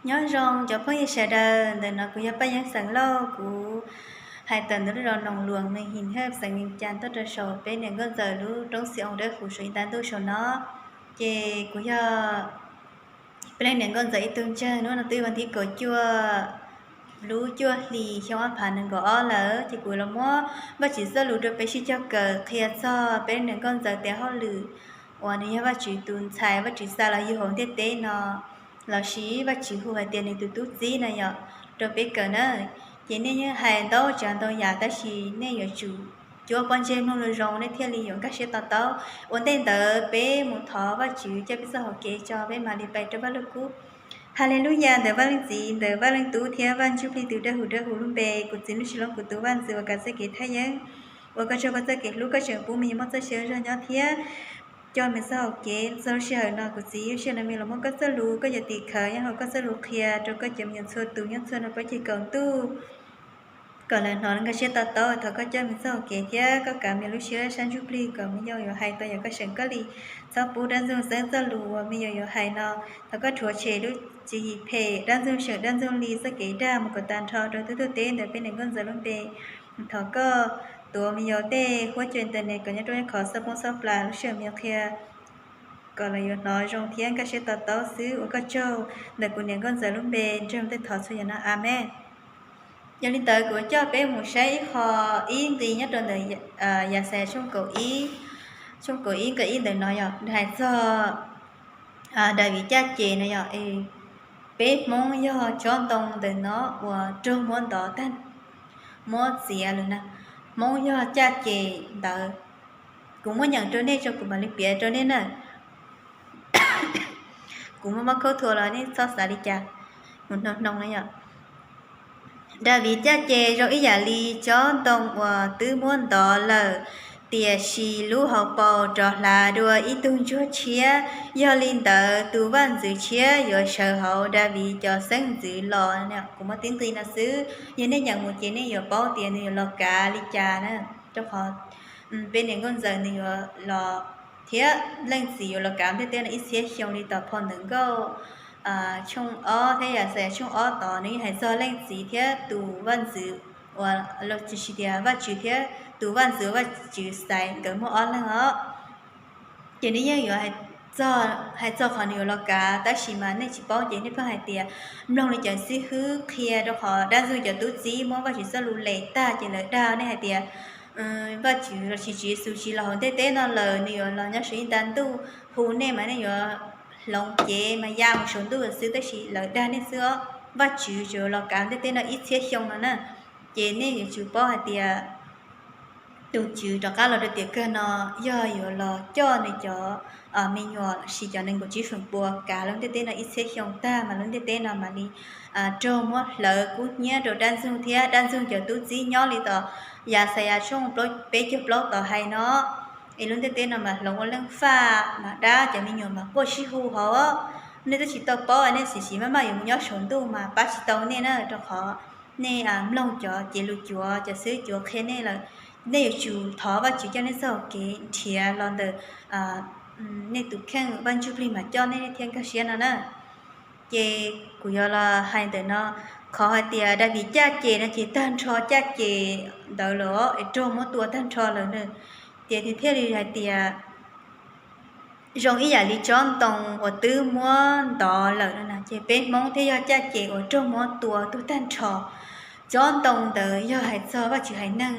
Nyob zoo cov phooj ywg sawv daws, ntawm no kuv yog Paj Yeeb xeem Lauj, kuv hais tawm ntawm lub zos Noos Luam, me him hawj xeem Vias Cas tuaj rau saum peb niam nkauj ntxawm lub roob Xi Oos dawb huv saum ib nta ntuj saum no. Ces kuv yog peb leej niam nkauj ntxawm ib tug ntseeg, hnub no twb vas thib kaum cuaj lub cuaj hlis xyoo ob phav nees nkaum ob lawm, ces kuv los muab Vajtswv txoj lus rau peb sib cog kawm qhia txog peb leej niam nkauj ntxawm tes hauj lwm uas nws yog Vajtswv tus ntxhais, Vajtswv xa los yug hauv ntiaj teb no, lossis Vajtswv hu hais tias nws tus tub txib no yom, rau peb kawm na. Ces nej yeej hais ntau tsav ntau yam tab sis nej yuav tsum cuab pob ntseg mloog zoo zoo nej thiaj li yuav nkag siab to taub. Ua ntej ntawd peb mus thov Vajtswv coj peb txoj hauv kev tso peb mam li pais rau Vaj Lug Kub. Haleluyas ntawm Vaj Leej Txiv, ntawm Vaj Leej Tub thiab Vaj Ntsuj Plig tus dawb huv dawb huv lub npe. Kuv txiv lub tsis looj kuv tus Vaj Ntxwv uas kav txoj kev thaj yeeb, ua koj tsaug koj txoj kev hlub koj tseem pub me nyuam muaj txoj sia zog nyob thiab coj me txoj hauv kev txog lub sij hawm no. Kuv txiv, lub sij hawm no me los muab koj txoj lus, koj yuav tim khawv nyob hauv koj txoj lus qhia rau koj cov me nyuam txhua tus nyob txhua nrog pab ceg kaum ntuj kom lawv hnov nkag siab to taub. Thov koj coj me txoj hauv kev thiab koj kav me lub siab sab ntsuj plig kom me nyuam yuav hais tau yam koj seem koj li. Txhob pub dab ntxoog xeeb txoj lus uas me nyuam yuav hais no. Thov koj rhuav tshem lub tswv yim phem, dab ntxoog seem dab ntxoog li txoj kev dag mus kom tag nrho rau tub tuaj teb ntawm peb niam nkauj ntxawm lub npe. Thov koj tuav me nyuam tej huab cua internet kom nyob rau ib qho xob poob xob plas lub sij hawm me nyuam qhia kom lawv yuav hnov zoo thiab nkag siab to taub xwb. Ua koj tsaug ntawm kuv niam nkauj ntxawm lub npe nrog tej thov txhua yam no, amees. Yog li ntawd kuv coj peb mus saib ib qho, ib nqi nyob rau ntawm Yaxayas tshooj kaum ib, tshooj kaum ib nqe ib ntawm no yog nws hais txog Daviv caj ces no yog, peb Hmoob yog tsob ntoo ntawm no uas raug muab ntov tag, muab txiav lawm na. Hmoob yog caj ces ntawd. Kuv muab nyeem rau nej tso kuv mam li piav rau nej na. Kuv muaj mob khaub thuas los nej txhob xav li cas, mus hnoos hnoos na yom. Daviv caj ces zoo ib yam li tsob ntoo uas twb muab ntov lawm, tiam sis lub hauv paus rov hlav dua ib tug ntsuag tshiab. Yog li ntawd tus vaj ntxwv tshiab yuav sawv hauv Daviv cov xeeb ntxwv los. Kuv muab tib nqi no xwb, yog nej nyeem mus ces nej yuav paub tias nws yuav los kav li cas na. Rau qhov peb niam nkauj ntxawm nws yuav los thiab leej txiv yuav los kav ntiaj teb no ib txhiab xyoo li tom phau Ntawv Nkauj tshooj ob thiab Yaxayas tshooj ob tod nws yeej hais txog leej txiv thiab tus vaj ntxwv uas, los tsis tias Vajtswv thiab tus vaj ntxwv uas Vajtswv xaiv nkawd muaj ob leeg os. Ces nws yeej yuav hais txog qhov nws yuav los kav, tab sis mas nej tsis paub ces nej pheej hais tias mloog li cov xib hwb qhia, rau qhov dab ntxwg cov tub txib muab Vajtswv txoj lus lem tag ces lawv dag nej hais tias Vajtswv los sis Tswv Yexus tsis los hauv ntiaj teb no lawm, nws yuav los nyob saum ib nta ntuj hu nej mas nej yuav hloov cev mas ya mus saum ntuj lawm xwb, tab sis lawv dag nej xwb os. Vajtswv tsuas los kav ntiaj teb no ib txhiab xyoo no na. Ces nej yuav tsum paub hais tias tus Tswv rov qab los rau tiam kawg no yog yuav los coj nws cov me nyuam lossis cov nees nkaum tsib feem pua kav lub ntiaj teb no ib txhiab xyoo tag mas lub ntiaj teb no mam li raug muab hlawv kub hnyiab rau dab ntxwg thiab dab ntxwg cov tub txib nyob li tom Yaxayas tshooj peb caug plaub tod hais no. Es lub ntiaj teb no mas hloov ua leej faj mas dab cov me nyuam mas quaj sib hu hauv. Nej twb tsis tau paub nej xim xim maj maj yuav mus nyob saum ntuj mas pab tsis tau nej na, rau qhov nej mloog cov cev lus cuav, cov xib hwb cuav qhia nej lawm. Nej yuav tsum thov Vajtswv coj nej txoj hau kev nrhiav los ntawm nej tus kheej, Vaj Ntsuj Plig mas coj nej thiaj nkag siab no na. Ces kuv yuav los hais ntawm no, qhov hais tias Daviv caj ces no ces tag nrho caj ces ntawd lawm es raug muab tua tag nrho lawm na. Ces nws thiaj li hais tias zoo ib yam li tsob ntoo uas twb muab ntov lawm no na, ces peb Hmoob thiaj yog caj ces uas raug muab tua tuag tag nrho. Tsob ntoo ntawd yog hais txog Vajtswv haiv neeg,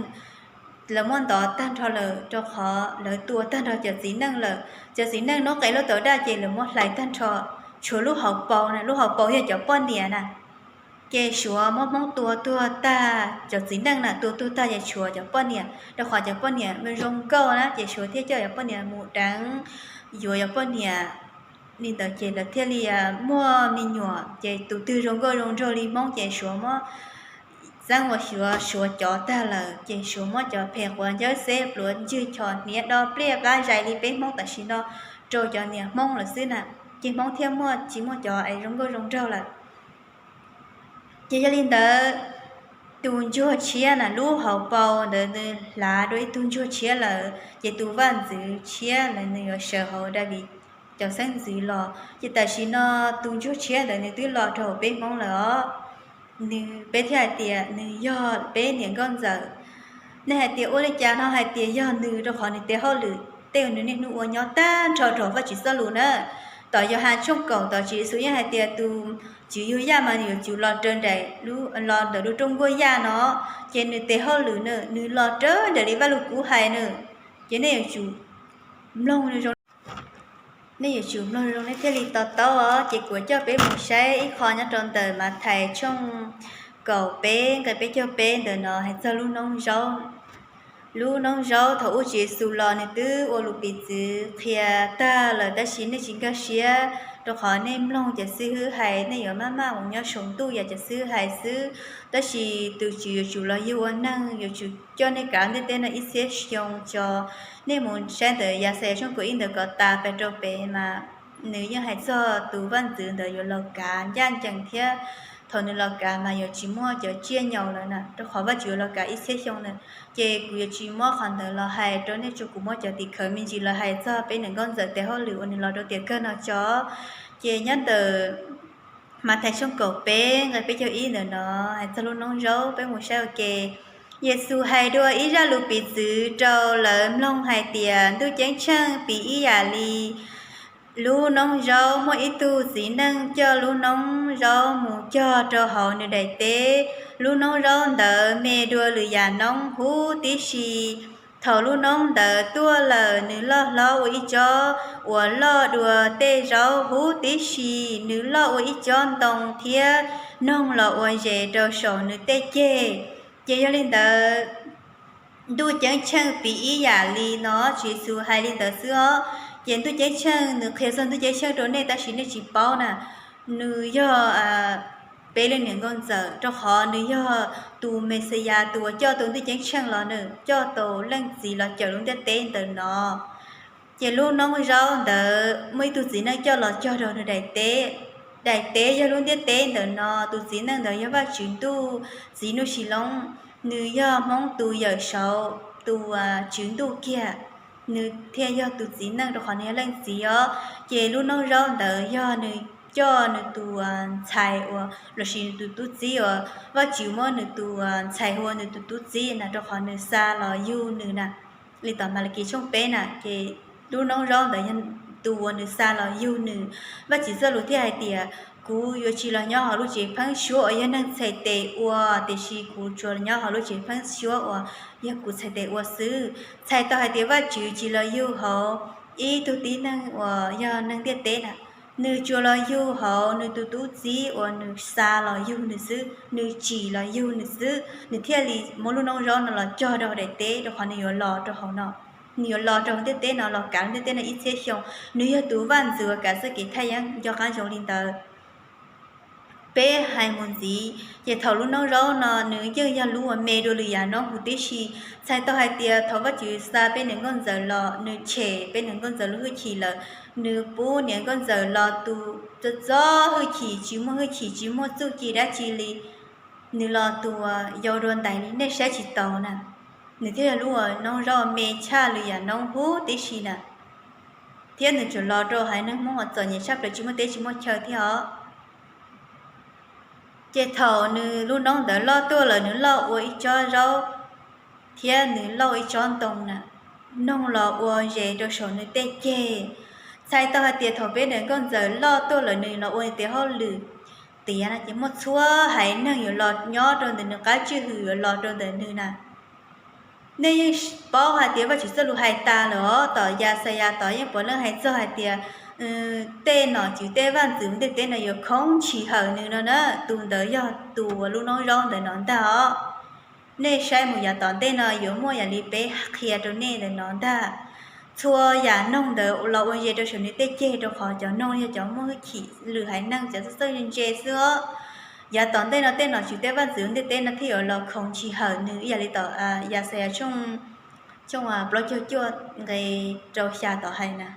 lawv muab ntov tag nrho lawm rau qhov lawv tua tag nrho cov txiv neej lawm. Cov txiv neej hnub qes lub tau daj ces lawv muab hlais tag nrho, tshuav lub hauv paus na, lub hauv paus yog cov poj niam na. Ces Suav muab Hmoob tua tuag tag, cov txiv neej na tua tuag tag ces tshuav cov poj niam, rau qhov cov poj niam zoo nkauj na, ces Suav thiaj coj cov poj niam mus deev, yuav cov poj niam li ntawd ces lawv thiaj li muaj me nyuam, ces tus twg zoo nkauj zoo nraug li Hmoob ces Suav muab txeeb ua Suav, Suav cov tag lawm ces Suav muab cov phem quav ncawb xeb pluav ntswg chos hniav do pliaj qab zais li peb Hmoob tam sim no rau cov niam Hmoob lawm xwb na. Ces Hmoob thiaj muaj tsis muaj cov es zoo nkauj zoo nraug lawm. Ces yog li ntawd, tus ntsuag tshiab na lub hauv paus ntawd nws hlav dua ib tug ntsuag tshiab lawm, ces tus vaj ntxwv tshiab lawm nws yuav sawv hauv Daviv cov xeeb ntxwv los. Ces tam sim no tus ntsuag tshiab ntawd nws twb los rau peb Hmoob lawm os. Nws, peb thiaj hais tias nws yog peb niam nkauj ntxawm. Nej hais tias ua li cas no hais tias yog nws, rau qhov nws tes hauj lwm tej uas nws niaj hnub ua nyob tag nrho raug Vajtswv txoj lus na. Tom Yauhas tshooj kaum tod Tswv Yexus yeej hais tias tus Tswv yug yaj mas yuav tsum los raws nraim, los ntawm lub rooj nkuaj yaj no. Ces nws tes hauj lwm na, nws los raws nraim li Vajluskub hais na. Ces nej yuav tsum mloog zoo, nej yuav tsum mloog zoo nej thiaj li to taub os. Ces kuv coj peb mus saib ib qho nyob rau ntawm Mathais tshooj kaum peb nqe peb caug peb ntawm no hais txog lub noob zaub. Lub noob zaub thaum ub Tswv Yexus los nws twb ua lus piv txwv qhia tag lawm, tab sis nej tsis nkag siab, rau qhov nej mloog cov xib hwb hais nej yuav maj maj mus nyob saum ntuj yam cov xib hwb hais xwb. Tab sis tus Tswv yuav tsum los yug ua neeg, yuav tsum coj nej kav ntiaj teb no ib txhiab xyoo tso. Nej mus saib ntawm Yaxayas tshooj kaum ib ntawd kom tas pes rau pem mas nws yeej hais txog tus vaj ntxwv ntawd yuav los kav ncaj ncees thiab. Thaum nws los kav mas yuav tsis muaj cov tsiaj nyaum lawm na, rau qhov Vajtswv yuav los kav ib txhiab xyoo na. Ces kuv yuav tsis muab qhov ntawd los hais rau nej tso, kuv muab cov tim khawv me ntsis los hais txog peb niam nkauj ntxawm tes hauj lwm uas nws los rau tiam kawg no tso. Ces nyob ntawm Mathais tshooj kaum peb nqe peb caug ib ntawm no hais txog lub noob zaub, peb mus saib ua ke. Yexus hais dua ib zaj lus piv txwv rau lawv mloog hais tias, Ntuj Ceeb Tsheej piv ib yam li lub noob zaub. Muaj ib tug txiv neej coj lub noob zaub mus cog rau hauv nws daim teb. Lub noob zaub ntawd me dua lwm yam noob huv tib si. Thaum lub noob ntawd tuaj lawm, nws loj hlob ua ib tsob uas loj dua tej zaub huv tib si. Nws loj ua ib tsob ntoo thiab noog los ua zes rau saum nws tej ceg. Ces yog li ntawd, Ntuj Ceeb Tsheej piv ib yam li no, Tswv Yexus hais li ntawd xwb os. Ces Ntuj Ceeb Tsheej nws qhia txog Ntuj Ceeb Tsheej rau nej tab sis nej tsis paub na. Nws yog peb li niam nkauj ntxawm, rau qhov nws yog tus Mexiyas, tus uas coj tau Ntuj Ceeb Tsheej los, nws coj tau Leej Txiv los cawm lub ntiaj teb ntawm no. Ces lub noob zaub ntawd muaj ib tug txiv neej coj los cog rau nws daim teb. Daim teb yog lub ntiaj teb ntawm no, tus txiv neej ntawd yog Vajtswv Ntuj, Txiv Nuj Sis Loob. Nws yog Hmoob tus yawm saud, tus tswv ntuj kiag. Nws thiaj yog tus txiv neej rau qhov nws yog Leej Txiv os. Ces lub noob zaub ntawd yog nws coj nws tus ntxhais uas, lossis nws tus tub txib uas, Vajtswv muab nws tus ntxhais hu ua nws tus tub txib na, rau qhov nws xa los yug nws na. Li tom Malakis tshooj peb na, ces lub noob zaub ntawd yog tus uas nws xa los yug nws. Vajtswv txoj lus thiaj hais tias, Kuv yuav tsis los nyob hauv lub tsev pheeb suab uas yog neeg txhais tes ua, tiam sis kuv tsuas los nyob hauv lub tsev pheeb suab uas yog kuv txhais tes ua xwb. Txhais tau hais tias Vajtswv tsis los yug hauv ib tug tib neeg uas yog neeg ntiaj teb na. Nws tsuas los yug hauv nws tus tub txib uas nws xa los yug nws xwb, nws tsim los yug nws xwb, nws thiaj li muab lub noob zaub no los cog rau daim teb, rau qhov nws yuav los rau hauv no. Nws yuav los rau hauv ntiaj teb no los kav ntiaj teb no ib txhiab xyoo. Nws yog tus vaj ntxwv uas kav txoj kev thaj yeeb nco qab zoo li ntawd. Peb hais mus ntxiv, ces thaum lub noob zaub no nws yeej yog lub uas me dua lwm yam noob huv tib si. Txhais tau hais tias thaum Vajtswv xa peb niam nkauj ntxawm los, nws tshem peb niam nkauj ntxawm lub hwj chim lawm. Nws pub niam nkauj ntxawm los tus txo txob hwj chim, tsis muaj hwj chim, tsis muaj txuj ci dab tsi li. Nws los tus uas yau dua ntais li nej saib tsis taus na. Nws thiaj yog lub uas noob zaub me tshaj lwm yam noob huv tib si na. Thiab nws tsuas los rau haiv neeg Hmoob uas txom nyem tshaj plaws, tsis muaj teb tsis muaj chaw thiab os. Ces thaum nws lub noob ntawd loj tuaj lawm, nws loj ua ib tsob zaub thiab nws loj ua ib tsob ntoo na, noog los ua zes rau saum nws tej ceg. Txhais tau hais tias thaum peb niam nkauj ntxawm loj tuaj lawm, nws los ua nws tes hauj lwm tiav no ces muaj txhua haiv neeg yuav los nyob rau ntawm nws, qab tswj hwm yuav los rau ntawm nws na. Nej yeej paub hais tias Vajtswv txoj lus hais tas lawm os, tom Yaxayas tod yeej puav leej hais txog hais tias tej nom tswv tej vaj ntxwv ntiaj teb no yuav khoov tshis hawm nws no na. Tus ntawd yog tus uas lub noob zaub ntawm no ntag os. Nej saib mus yav tom ntej no yuav muaj yam li peb qhia rau nej ntawm no ntag. Txhua yam noog ntawd los ua zes rau saum nws tej ceg, rau qhov cov noog yog cov muaj hwj chim, lwm haiv neeg cov txawj txawj ntse xwb os. Yav tom ntej no tej nom tswv tej vaj ntxwv ntiaj teb no thiaj yuav los khoov tshis hawm nws, ib yam li tom Yaxayas tshooj plaub caug cuaj nqe rau xya tod hais na.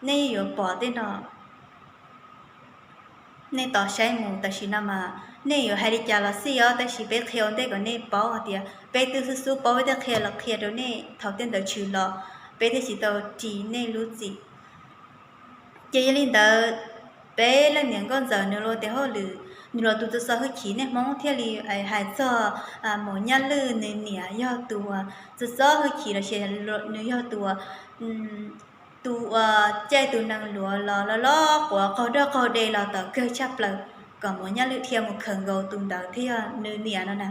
Nej yuav pom tej no, nej tos saib mus. Tam sim no mas nej yuav hais li cas los xij os, tab sis peb qhia ua ntej kom nej paub hais tias peb twb xub xub paub, peb thiaj qhia los qhia rau nej thaum tej ntawd tshwm los, peb thiaj tsis tau ris nej lub txim. Ces yog li ntawd, peb leej niam nkauj ntxawm nws los tes hauj lwm, nws los tus txo txo hwj chim, nej Hmoob thiaj li hais txog Maum Nyaj Lwj nws niam yog tus txo txo hwj chim los sis nws yog tus tus uas caij tus nees luav los loj loj quav qaug doj qaug de los tom kawg tshaj plaws, kom Maum Nyaj Lwj dhia mus khawm nkaus tus ntawd thiaj yog nws niam no na.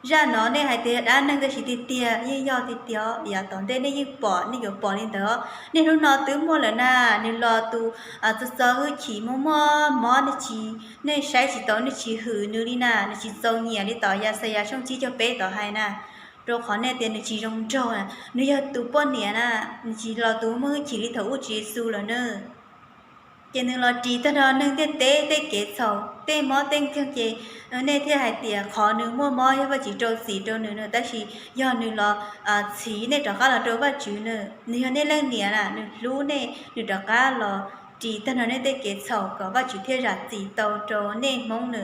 Zaj no nej hais tias dab neeg tab sis tiag tiag yeej yog tiag tiag, yav tom ntej nej yeej pom, nej yuav pom li ntawd. Nej hnub no twb muaj lawm na, nws los tus txo txo hwj chim muaj muaj mob, nej tsis, nej saib tsis taus, nej tsis hwm nws li na, nws tsis txaus nyiam li tom Yaxayas tshooj tsib caug peb tod hais na. Rau qhov nej tias nws tsis zoo nraug, nws yog tus poj niam na, nws tsis los tus muaj hwj chim li thaum ub Tswv Yexus lawm na. Ces nws los ris tag nrho neeg ntiaj teb tej kev txhaum, tej mob tej nkeeg, ces nej thiaj hais tias qhov nws muaj mob yog Vajtswv rau txim rau nws na, tab sis yog nws los txhiv nej rov qab los rau Vajtswv na. Nws yog nej leej niam na, nws hlub nej, nws rov qab los ris tag nrho nej tej kev txhaum kom Vajtswv thiaj zam txim tau rau nej Hmoob na.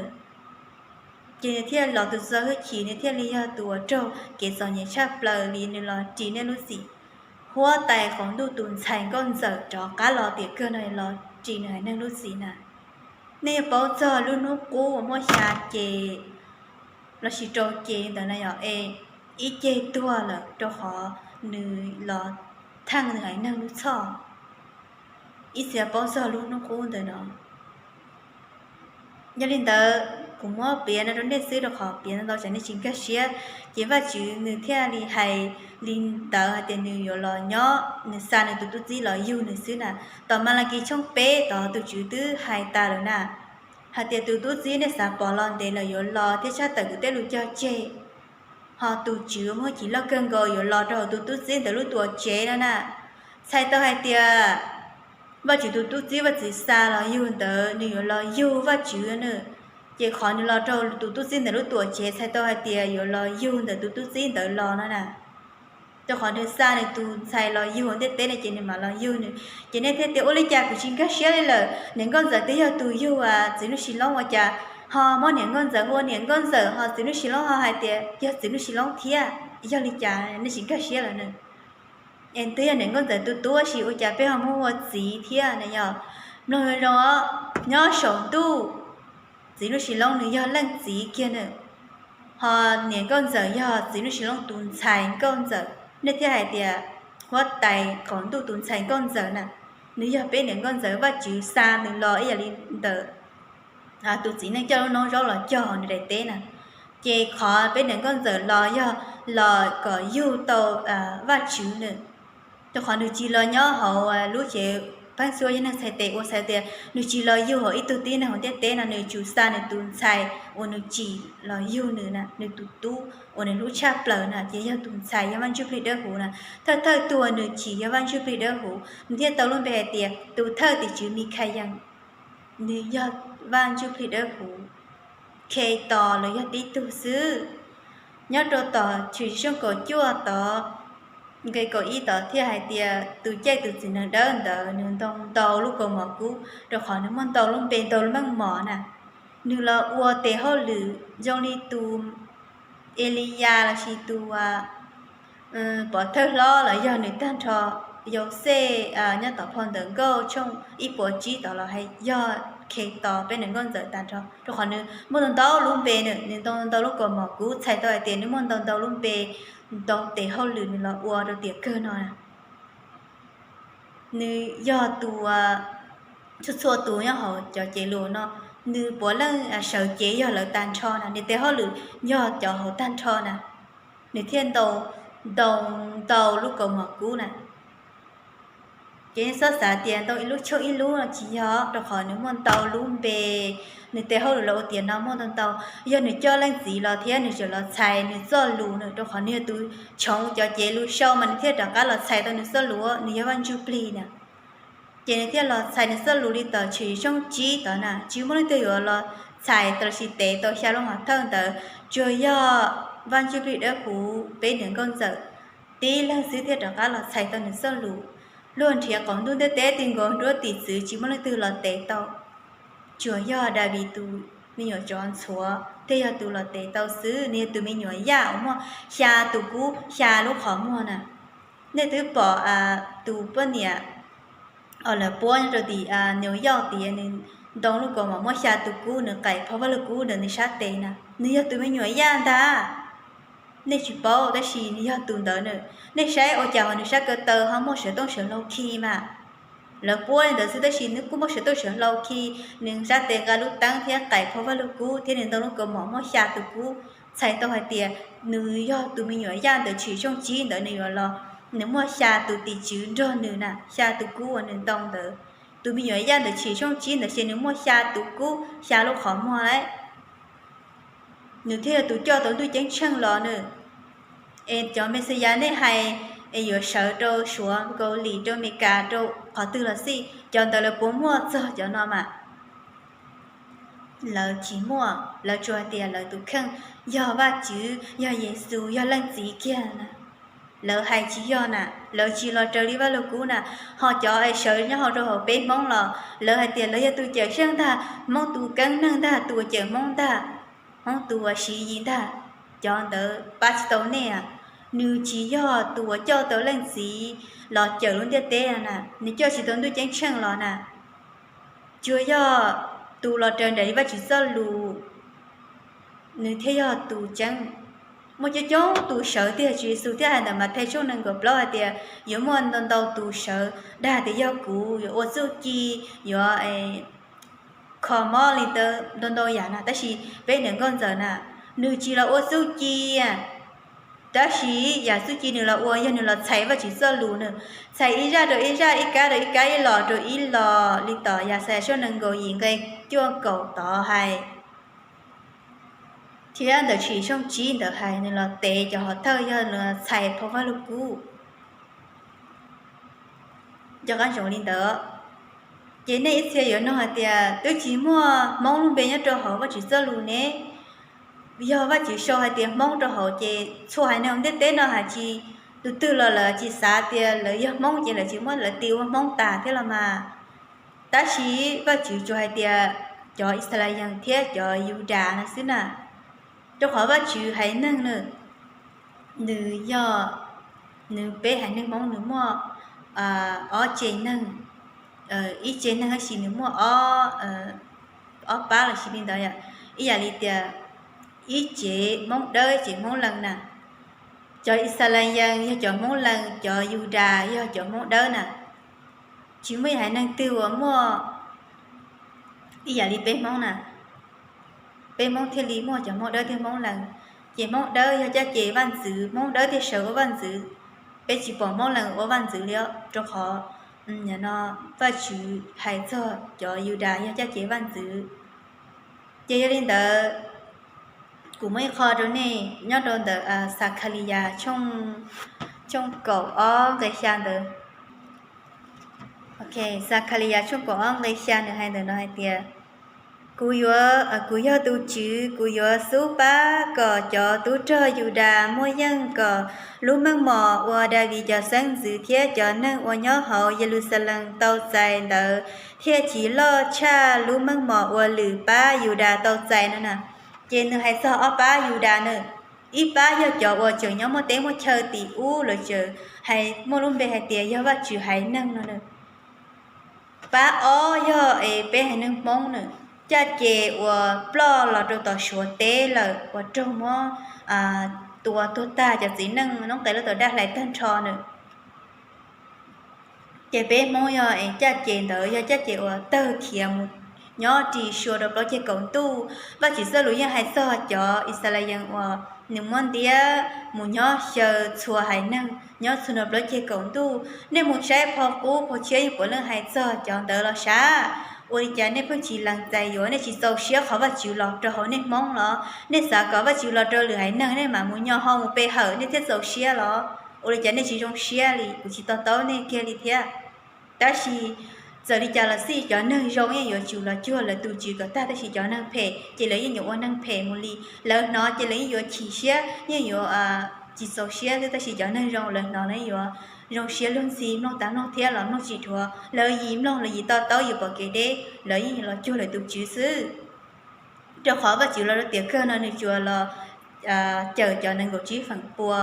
Ces nws thiaj los tus txo hwj chim, nws thiaj li yog tus uas raug kev txom nyem tshaj plaws li nws los ris nej lub txim. Huab tais qaum ntuj tus ntxhais nkauj ntxawm rov qab los tiam kawg no los ris nws haiv neeg lub txim na. Nej yuav paub txog lub hnub qub uas muaj xya ces los sis rau ces ntawd na yog es ib ceg tuag lawm rau qhov nws los theej nws haiv neeg lub txhoj. Ib txhia paub txog lub hnub qub ntawd no. Yog li ntawd kuv muab piav no rau nej xwb rau qhov piav ntau tsam nej tsis nkag siab. Ces Vajtswv nws thiaj li hais li ntawd hais tias nws yuav los nyob, nws xa nws tus tub txib los yug nws xwb na. Tom Malakis tshooj peb tod tus Tswv twb hais tas lawm na, hais tias tus tub txib nej xav pom los ntev lawm yuav los thiab tshaj tawm kuv tej lus cog tseg. Ho tus Tswv muaj hwj chim loj kawg nkaus yuav los rau hauv tus tub txib ntawd lub tuam tsev no na. Txhais tau hais tias Vajtswv tus tub txib Vajtswv xa los yug ntawd nws yuav los yug Vajtswv na. Ces qhov nws los rau tus tub txib ntawd lub tuam tsev txhais tau hais tias yuav los yug ntawm tus tub txib ntawd los no na. Rau qhov nws xa nws tus ntxhais los yug ntiaj teb no ces nws mam los yug nws. Ces nej thiaj tias ua li cas kuv tsis nkag siab li lawm, niam nkauj ntxawm twb yog tus yug txiv Nuj Sis Loob ua cas ho muab niam nkauj ntxawm hu ua niam nkauj ntxawm ho txiv Nuj Sis Loob ho hais tias yog txiv Nuj Sis Loob thiab, yog li cas nej tsis nkag siab lawm na? Es twb yog niam nkauj ntxawm tus tub tab sis ua cas peb ho muab hu ua txiv thiab na yog? Mloog zoo zoo os, nyob saum ntuj txiv Nuj Sis Loob nws yog leej txiv kiag na, ho niam nkauj ntxawm yog txiv Nuj Sis Loob tus ntxhais nkauj ntxawm, nej thiaj hais tias huab tais qaum ntuj tus ntxhais nkauj ntxawm na, nws yog peb niam nkauj ntxawm Vajtswv xa nws los ib yam li ntawm tus txiv neej coj lub noob zaub los cog nws daim teb na. Ces qhov peb niam nkauj ntxawm los yog los kom yug tau Vajtswv na. Rau qhov nws tsis los nyob hauv lub tsev pheeb xuab yog neeg txhais tes ua txhais tias nws tsis los yug hauv ib tug tib neeg hauv ntiaj teb no, nws tsuas xa nws tus ntxhais uas nws tsim los yug nws na, nws tus tub uas nws hlub tshaj plaws na, ces yog tus ntxhais yog Vaj Ntsuj Plig Dawb Huv na. Thawj thawj tug uas nws tsim yog Vaj Ntsuj Plig Dawb Huv, nws thiaj tau lub npe hais tias tus thawj tim tswv Mikhayees, nws yog Vaj Ntsuj Plig Dawb Huv. Khetos los yog tib tug xwb. Nyob rau tom Tshwm Sim tshooj kaum cuaj tod, nqe kaum ib tod thiaj hais tias tus caij tus txiv nees dawb ntawd nws ntoo ntau lub kaus mom kub rau qhov nws muaj ntau lub npe ntau lub meej mom na. Nws los ua tes hauj lwm zoo li tus Eliyas los sis tus pov thawj hlob los yog nws tag nrho. Yauxej nyob tom phau Ntawv Nkauj tshooj ib puas tsib tod los hais yog Khetos peb niam nkauj ntxawm tag nrho, rau qhov nws muaj ntau ntau lub npe na, nws ntoo ntau lub kaus mom kub, txhais tau hais tias nws muaj ntau ntau lub npe, ntau tes hauj lwm nws los ua rau tiam kawg no na. Nws yog tus txhua txhua tus nyob hauv cov cev lus no, nws puav leej sawv cev yog lawv tag nrho na, nws tes hauj lwm yog cov hauv tag nrho na, nws thiaj ntau ntau ntau lub kaus mom kub na. Ces nej txhob xav tias ntoo ib lub tshooj ib lub no tsis yog, rau qhov nws muaj ntau lub npe, nws tes hauj lwm los ua tiam no muaj ntau ntau. Yog nws coj leej txiv los thiab nws tseem los txhais nws txoj lus na, rau qhov nws yog tus tshoov cov cev lus sau mas nws thiaj rov qab los txhais tau nws txoj lus, nws yog Vaj Ntsuj Plig na. Ces nws thiaj los txhais nws txoj lus li tom Tshwm Sim tshooj tsib tod na, tsis muaj leej twg yuav los txhais tau los sis tev tau xya lub hom thawj ntawd, tsuas yog Vaj Ntsuj Plig Dawb Huv peb niam nkauj ntxawm tib leeg xwb thiaj rov qab los txhais tau nws txoj lus. Luag nrhiav qaum ntuj ntiaj teb ti nkaus nruab tim txwv tsis muaj leej twg los tev tau, tsuas yog Daviv tus me nyuam tsov ntxhuav thiaj yog tus los tev tau xwb. Nws yog tus me nyuam yaj uas muaj xya tus kub xya lub qhov muag na. Nej twb pom tus poj niam lawv puab nyob rau tim New York tias nws ntoo lub kaus mom muaj xya tus kub, nws qaim phau Vajluskub ntawm nws sab tes na, nws yog tus me nyuam Yaj ntag. Nej tsis paub tab sis nws yog tus ntawd na. Nej saib ua cas ho nws sab ko taw ho muaj sawv tooj sawv hlau khi mas. Lawv puab li ntawd xwb tab sis nws kuj muaj sawv tooj sawv hlau khi, nws sab tes nqa lub teeb thiab qaim phau Vajluskub thiab nws ntoo lub kaus mom muaj xya tus kub. Txhais tau hais tias nws yog tus me nyuam Yaj ntawm Tshwm Xyooj Tsib ntawd nws yuav los, nws muaj xya tus tim tswv nrog nws na, xya tus kub uas nws ntoo ntawd. Tus me nyuam Yaj ntawm Tshwm Xyooj Tsib ntawd ces nws muaj xya tus kub, xya lub qhov muag lawm. Nws thiaj yog tus coj tau ntuj ceeb tsheej los na. Es cov Mexiyas nej hais es yuav sawv rau Suav, Kaus Lim, rau Amelikas, rau qhov twg los xij, cov ntawd lawv puas muaj txog cov no mas? Lawv tsis muaj, lawv tsuas hais tias lawv tus kheej yog Vajtswv, yog Yexus, yog Leej Txiv kiag na. Lawv hais tsis yog na, lawv tsis los raws li Vajluskub na. Ho cov es sawv nyob hauv rau hauv peb Hmoob los lawv hais tias lawv yog tus cawm seej ntag, Hmoob tus keeb neeg ntag, tus uas cawm Hmoob ntag, Hmoob tus uas siv yis ntag, cov ntawd pab tsis tau nej. Nws tsis yog tus uas coj tau Leej Txiv los cawm lub ntiaj teb na, nws coj tsis tau ntuj ceeb tsheej los na. Tsuas yog tus los raws nraim li Vajtswv txoj lus, nws thiaj yog tus tseeb. Muaj coob coob tus sawv tiag, Tswv Yexus thiaj hais ntawm Mathais tshooj nees nkaum plaub hais tias yuav muaj ntau ntau tus sawv dag tias yog kuv, yuav ua txuj ci, yuav kho mob li ntawd ntau ntau yam na, tab sis peb niam nkauj ntxawm na, nws tsis los ua txuj ci. Tab sis yam txuj ci nws los ua yog nws los txhais Vajtswv txoj lus na, txhais ib zaj rau ib zaj, ib kab rau ib kab, ib los rau ib los li tom Yaxayas tshooj nees nkaum yim nqe cuaj kaum tod hais, thiab ntawm Tshwm Xyooj Tsib ntawd hais, nws los tev cov hov thawj yog nws los txhais phau Vajluskub. Nco qab ntsoov li ntawd. Ces nej ib txhia yuav nug hais tias twb tsis muaj Hmoob lub npe nyob rau hauv Vajtswv txoj lus ne, yog Vajtswv sau hais tias Hmoob rau hauv ces txhua haiv neeg ntiaj teb no hais tsis, tus twg los lawv tsis xav tias lawv yog Hmoob ces lawv tsis muab lawv tis ua Hmoob tas thiab los mas. Tab sis Vajtswv tsuas hais tias cov Yixalayees thiab cov Yudas no xwb na. Rau qhov Vajtswv haiv neeg na, nws yog, nws peb haiv neeg Hmoob nws muaj ob tse neeg, ib tse neeg tab sis nws muaj ob pab los sis li ntawd, ib yam li tias ib tsev Hmoob Dawb, ib tsev Hmoob Lees na. Cov Yixalayees yog cov Hmoob Lees, cov Yudas yog cov Hmoob Dawb na. Tsis muaj ib haiv neeg twg uas muaj ib yam li peb Hmoob na. Peb Hmoob thiaj li muaj cov Hmoob Dawb thiab Hmoob Lees. Ces Hmoob Dawb yog caj ces vaj ntxwv, Hmoob Dawb thiaj sawv ua vaj ntxwv. Peb tsis pom Hmoob Lees ua vaj ntxwv li os, rau qhov no Vajtswv hais txog cov Yudas yog caj ces vaj ntxwv. Ces yog li ntawd, kuv muaj ib qho rau nej nyob rau ntawm Xakhaliyas tshooj kaum ob nqe xya ntawd. Xakhaliyas tshooj kaum ob nqe xya nws hais ntawm no hais tias, kuv yuav, kuv yog tus Tswv, kuv yuav xub pab kom cov tub rog Yudas muaj yeej, kom lub meej mom uas Daviv cov xeeb ntxwv thiab cov neeg uas nyob hauv Yeluxalees tau txais ntawd thiaj tsis loj tshaj lub meej mom uas lwm pab Yudas tau txais no na. Ces nws hais txog ob pab Yudas na, ib pab yog cov uas tseem nyob muaj teb muaj chaw tim ub, lawv tseem hais muaj lub npe hais tias yog Vajtswv haiv neeg no na. Pab ob yog es peb haiv neeg Hmoob na, caj ces uas ploj los rau tom Suav teb lawm uas raug muab tua tuag tag, cov txiv neej noob qes loj tau dab hlais tag nrho na. Ces peb Hmoob yog es caj ces ntawd yog caj ces uas tawg khiav mus nyob ris sua rau plaub ceg kaum ntuj. Vajtswv txoj lus yeej hais txog cov Yixalayees uas nws muab ntiab mus nyob xyaw txhua haiv neeg nyob txhua nrho plaub ceg kaum ntuj. Nej mus saib phau qub phau tshiab yeej puav leej hais txog cov ntawd los sav. Ua li cas nej pheej tsis lees txais yuav, nej tsis txaus siab qhov Vajtswv los rau hauv nej Hmoob los? Nej xav kom Vajtswv los rau lwm haiv neeg nej mam mus nyo hau mus pe hawm nej thiaj txaus siab los? Ua li cas nej tsis zoo siab li? Kuv tsis to taub nej kiag li thiab. Tab sis txawm li cas los xij cov neeg zoo yeej yuav tsum los cuag lawv tus Tswv kom tag, tab sis cov neeg phem ces lawv yeej yuav ua neeg phem mus li. Lawv hnov ces lawv yeej yuav chim siab, yeej yuav tsis txaus siab xwb, tab sis cov neeg zoo lawv hnov lawv yeej yuav zoo siab luag ntxhi, mloog tas mloog thiab los mloog tsis dhuav, lawv yim mloog lawv yim to taub yim pom kev deb, lawv yeej yuav los cuag lawv tus Tswv xwb. Rau qhov Vajtswv los rau tiam kawg no nws tsuas los cawm cov nees nkaum tsib feem pua.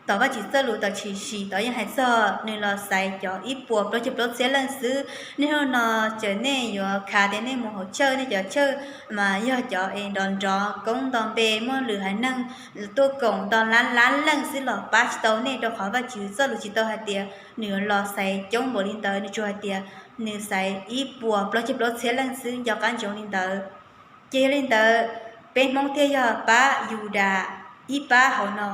tom Vajtswv txoj lus tom tshwm sim tod yeej hais txog nws los xaiv cov ib puas plaub caug plaub txhiab leej xwb. Niaj hnub no ces nej yuav khav tias nej mus hauv church, nej cov church mas yog cov es nrov nrov koob nto npe, muaj lwm haiv neeg tuaj koom nto lab lab leej xwb los pab tsis tau nej, rau qhov Vajtswv txoj lus tsis tau hais tias nws los xaiv coob npaum li ntawd, nws tsuas hais tias nws xaiv ib puas plaub caug plaub txhiab leej xwb, nco qab ntsoov li ntawd. Ces yog li ntawd, peb Hmoob thiaj yog pab Yudas ib pab hauv no.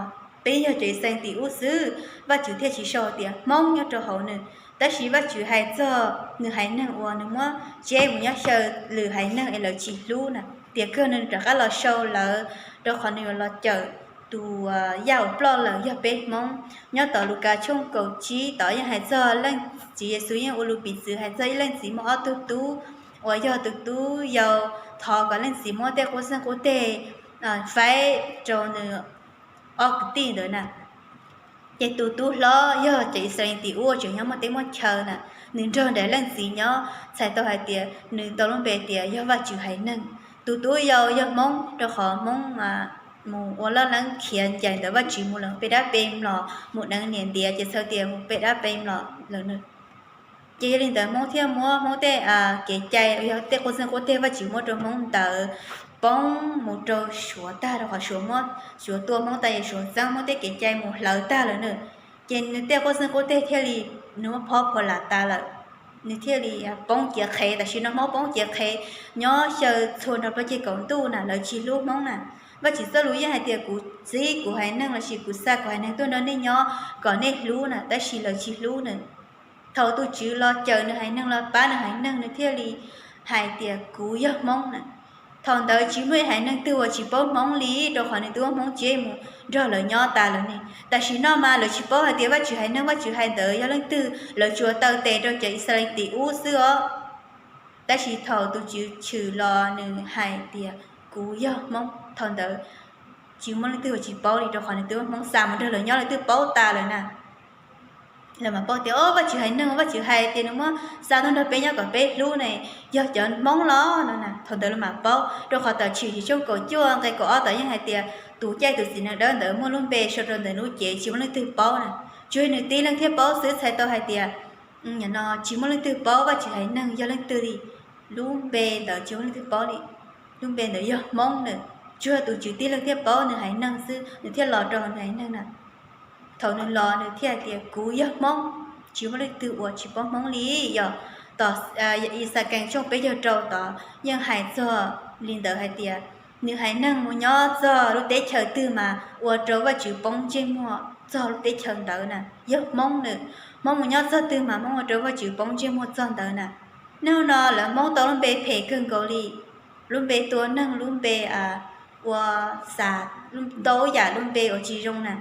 Peb yog cov Yixalayees tim ub xwb, Vajtswv thiaj tsis sau tias Hmoob nyob rau hauv nws. Tab sis Vajtswv hais txog nws haiv neeg uas nws muab tseb mus nyob xyaw lwm haiv neeg es lawv tsis hlub na, tiam kawg nws rov qab los sau lawv, rau qhov nws yuav los cawm tus yaj uas ploj lawm yog peb Hmoob. Nyob tom Lukas tshooj kaum tsib tod yeej hais txog leej txiv Yexus yeej ua lus piv txwv hais txog ib leej txiv muaj ob tug tub, uas yog tus tub yau thov kom leej txiv muab tej quj xeej quj teg faib rau nws ob kwv tij ntawd na. Ces tus tub hlob yog cov Yixalayees tim ub tseem nyob muaj teb muaj chaw na, nws nrog nraim leej txiv nyob, txhais tau hais tias nws tau lub npe tias yog Vajtswv haiv neeg. Tus tub yau yog Hmoob, rau qhov Hmoob mus ua laj leeb khiav ncaim ntawm Vajtswv mus lawm, pem dab pem los mus deev niam ntiav ces txhais tias mus pem dab pem los lawm na. Ces yog li ntawd Hmoob thiaj muab Hmoob tej kev cai, yog tej quj xeej quj teg Vajtswv muab rau Hmoob ntawd poob mus rau Suav tag, rau qhov Suav muab, Suav tua Hmoob tas es Suav txeeb Hmoob tej kev cai mus hlawv tag lawm na. Ces nws tej quj xeej quj teg thiaj li, nws muab phob phua lam tas lawm, nws thiaj li poob ciav qhev. Tam sim no Hmoob poob ciav qhev nyob xyaw txhua nrog plaub ceg kaum ntuj na, lawv tsis hlub Hmoob na. Vajtswv txoj lus yeej hais tias kuv txib kuv haiv neeg lossis kuv xa kuv haiv neeg tuaj nrog nej nyob kom nej hlub na, tab sis lawv tsis hlub nws. Thaum tus Tswv los cawm nws haiv neeg los pab nws haiv neeg, nws thiaj li hais tias kuv yog Hmoob na. Thaum ntawd tsis muaj ib haiv neeg twg uas tsis paub Hmoob li, rau qhov nws twb muab Hmoob tseb mus nrog lawv nyob tas lawm ne. Tam sim no mas lawv tsis paub hais tias Vajtswv haiv neeg Vajtswv hais ntawd yog leej twg, lawv tsuas taw tes rau cov Yixalayees tim ub xwb os. Tab sis thaum tus Tswv tshwm los nws hais tias kuv yog Hmoob, thaum ntawd tsis muaj leej twg uas tsis paub li, rau qhov nws twb muab Hmoob xa mus nrog lawv nyob, lawv twb paub tas lawm na. Lawv mam paub tias o Vajtswv haiv neeg, Vajtswv hais tias nws muab xa tuaj nrog peb nyob kom peb hlub ne, yog cov Hmoob los no na. Thaum ntawd lawv mam paub, rau qhov tom Tshwm Sim tshooj kaum cuaj nqe kaum ob tod yeej hais tias tus caij tus txiv neej dawb ntawd muaj lub npe sau rau ntawm lub cev tsis muaj leej twg paub na. Tsuas yog nws tib leeg thiaj paub xwb, txhais tau hais tias no tsis muaj leej twg paub Vajtswv haiv neeg yog leej twg li. Lub npe ntawd tsis muaj leej twg paub li. Lub npe ntawd yog Hmoob na. Tsuas yog tus Tswv tib leeg thiaj paub nws haiv neeg xwb, nws thiaj los rau nws haiv neeg na. Thaum nws los nws thiaj hais tias kuv yog Hmoob, tsis muaj leej twg uas tsis paub Hmoob li. Yog tom Ixayees tshooj peb caug rau tod yeej hais txog li ntawd hais tias nws haiv neeg mus nyob txog lub teb chaws twg mas ua rau Vajtswv poob ntsej muag txog lub teb chaws ntawd na. Yog Hmoob nws, Hmoob mus nyob txog twg mas Hmoob ua rau Vajtswv poob ntsej muag txog ntawd na. Niaj hnub no lawv Hmoob tau lub npe phem kawg nkaus li, lub npe tua neeg, lub npe ua xav, ntau yam lub npe uas tsis zoo na.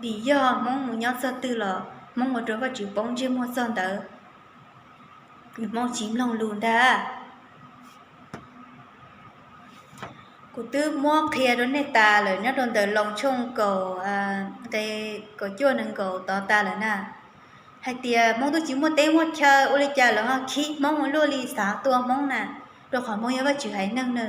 Vim yog Hmoob mus nyob txog twg los Hmoob ua rau Vajtswv poob ntsej muag txog ntawd. Hmoob tsis mloog lus ntag. Kuv twb muab qhia rau nej tas lawm nyob rau ntawm Loos tshooj kaum, nqe kaum cuaj nees nkaum tod tas lawm na. Hais tias Hmoob twb tsis muaj teb muaj chaw, ua li cas lawv ho khib Hmoob ua luaj li xav tua Hmoob na, rau qhov Hmoob yog Vajtswv haiv neeg na.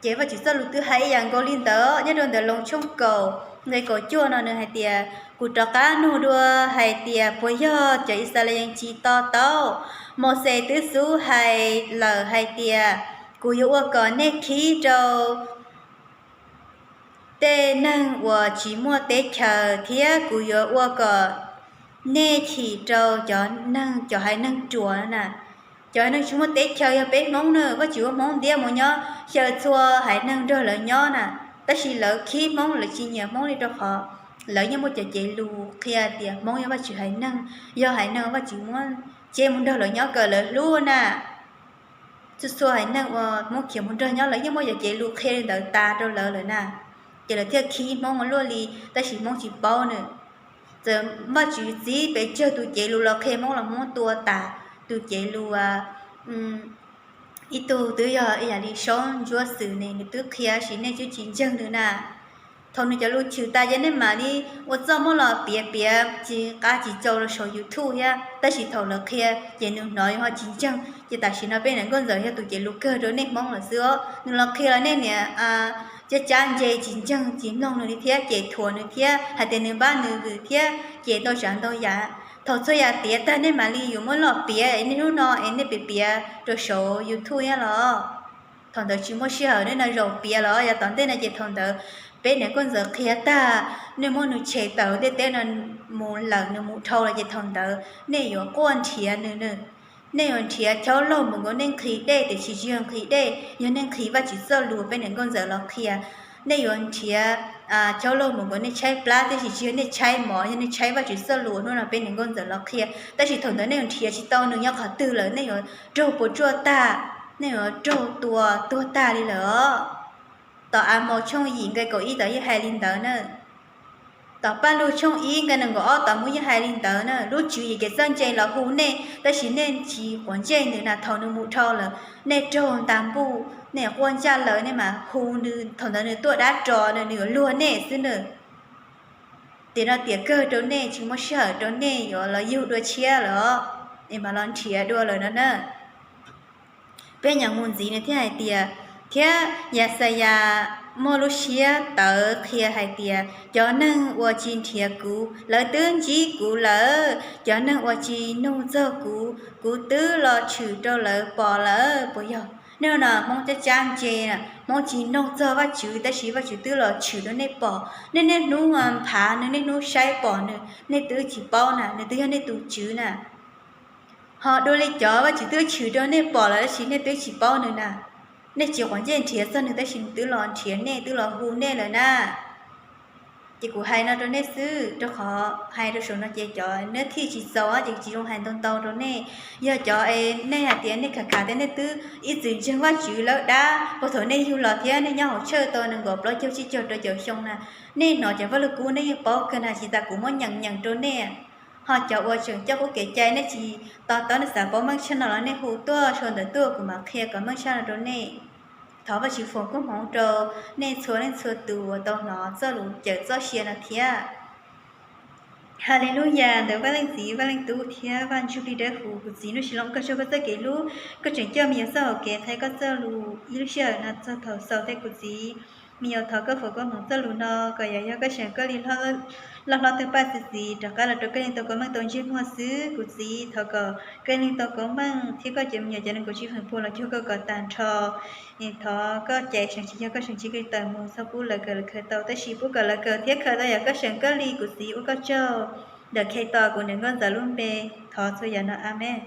Ces Vajtswv txoj lus twb hais ib yam nkaus li ntawd nyob rau ntawm Loos tshooj kaum nqe kaum cuaj no, nws hais tias kuv rov qab nug dua hais tias puas yog cov Yixalayees tsis to taub? Mauxes twb xub hais lawm hais tias kuv yuav ua kom nej khib rau tej neeg uas tsis muaj teb chaws, thiab kuv yuav ua kom nej chim rau cov neeg, cov haiv neeg ruam na. Cov haiv neeg tsis muaj teb chaws yog peb Hmoob na, Vajtswv ua Hmoob ntiab mus nyob xyaw txhua haiv neeg nrog lawv nyob na. Tab sis lawv khib Hmoob, lawv tsis nyiam Hmoob li rau qhov lawv yeej muaj cov cev lus qhia tias Hmoob yog Vajtswv haiv neeg, yog haiv neeg Vajtswv muab tseb mus nrog lawv nyob kom lawv hlub na. Txhua txhua haiv neeg uas Hmoob khiav mus nrog nyob lawv yeej muaj cov cev lus qhia li ntawd tas rau lawv lawm na. Ces lawv thiaj khib Hmoob ua luaj li, tab sis Hmoob tsis paub na. Txawm Vajtswv txib pes tsawg tus cev lus los qhia Hmoob los Hmoob tua tas tus cev lus. Ib tug twb yog ib yam li Saub Ntsuab Xwm ne, nws twb qhia sis nej twb tsis ntseeg nws na. Thaum nws cov lus chwm tas ces nej mam li ua txuj muab los piav piav tsis qab tsis txaus los saum YouTube thiab, tab sis thaum lawv qhia ces nws hnov ho tsis ntseeg. Ces tam sim no peb niam nkauj ntxawm yog tus cev lus kawg rau nej Hmoob lawm xwb os. Nws los qhia los nej niam cab cab ntse tsis ntseeg tsis mloog nws li thiab, ces thuam nws thiab hais tias nws npab nws vwm thiab, ces ntau tsav ntau yam. Thaum txhua yam tiav tag nej mam li yuav muab los piav, nej hnub no es nej piav piav rau saum YouTube nyob los, thaum ntawd tsis muaj sij hawm nej no zaum piav los yav tom ntej no ces thaum ntawd peb niam nkauj ntxawm qhia tag, nej muab nws tshem tawm ntiaj teb no mus lawm, nws mus dhau lawm ces thaum ntawd nej yuav quaj nrhiav nws, nej yuav nrhiav chaub laug mus nkaus nej nqhis dej, tiam sis tsis yog nqhis dej, yog nej nqhis Vajtswv txoj lus peb niam nkauj ntxawm los qhia. Nej yuav nrhiav chaub laug mus nkaus nej tshaib plab, tiam sis tsis yog nej tshaib mov, yog nej tshaib Vajtswv txoj lus hnub no peb niam nkauj ntxawm los qhia. Tab sis thaum ntawd nej yuav nrhiav tsis tau nws nyob qhov twg lawm, nej yuav raug puas tsuaj tag, nej yuav raug tua tuag tag li lawm os. Tom Amaus tshooj yim nqe kaum ib tod yeej hais li ntawd na. Tom Paj Lug tshooj ib nqe nees nkaum ob tod mus yeej hais li ntawd na. Lub Tswv yim kev txawj ntse los hu nej, tab sis nej tsis quav ntsej nws na, thaum nws mus dhau lawm, nej raug ntas npuj, nej quaj ncaj lawm, nej mam hu nws, thaum ntawd nws tuaj dab ros na, nws yuav luag nej xwb na. Tiam no tiam kawg rau nej, tsis muaj sij hawm rau nej yuav los yug dua tshiab lawm, es mam los nrhiav dua lawm no na. Peb nyeem mus ntxiv nws thiaj hais tias, thiab Yaxayas muaj lub siab tawv qhia hais tias, cov neeg uas tsis nrhiav kuv, lawv twb ntsib kuv lawm. Cov neeg uas tsis noog txog kuv, kuv twb los tshwm rau lawv pom lawm. Puas yog? Nej no Hmoob cab cab ntse, Hmoob tsis noog txog Vajtswv, tab sis Vajtswv twb los tshwm rau nej pom. Nej niaj hnub phav nws, niaj hnub saib pom nws, nej twb tsis paub na, nws twb yog nej tus Tswv na. Ho dua li cov Vajtswv twb tshwm rau nej pom lawm tab sis nej twb tsis paub nws na. Nej tsis quav ntsej nrhiav txog nws tab sis nws twb los nrhiav nej, twb los hu nej lawm na. Ces kuv hais no rau nej xwb, rau qhov hais rau saum no ces cov nab thij tsis txaus ces tsis zoo hais ntau ntau rau nej. Yog cov es nej hais tias nej khav khav thiab nej twb ib txwm ntseeg Vajtswv lawm dab, puag thaum nej yug los thiab nej nyob hauv church tau nees nkaum plaub caug tsib caug rau caum xyoo na, nej hnov cov vaj lug kub nej yeej paub kawg na, tsis tas kuv muab nyeem nyeem rau nej. Ho cov uas tseem coj qub kev cai nej tsis to taub nej xav paub meej tshaj no los nej hu tuaj sau ntawv tuaj kuv mam qhia kom meej tshaj no rau nej. Thov Vajtswv foom koob hmoov rau nej txhua leej txhua tus uas tau hnov txoj lus cawm txoj sia no thiab. Haleluyas ntawm Vaj Leej Txiv, Vaj Leej Tub thiab Vaj Ntsujplig Dawb Huv. Kuv txiv Nuj Sis Loo, koj tsaug koj txoj kev hlub, koj tseem coj me nyuam txoj hauv kev qhia koj txoj lus ib lub sij hawm no txog thaum xaus thiab kuv txiv. Me nyuam thov koj foom koob hmoov txoj lus no kom yog koj seem koj li loj hlob tawg paj txi txiv rov qab los rau koj leej tau koob meej tau ntsej muag xwb. Kuv txiv thov kom koj leej tau koob meej thiab koj cov me nyuam cov neeg kuv tsis feem pua los cuag koj kom tag nrho. Thov koj cais seem tsis yog koj seem tsis kawg tawm mus txhob pub lawv kawm lawv khaws tau tab sis pub kom lawv kawm thiab khaws tau yog koj seem koj li. Kuv txiv ua koj tsaug ntawm Khetos kuv niam nkauj ntxawm lub npe, thov txhua yam no, amees.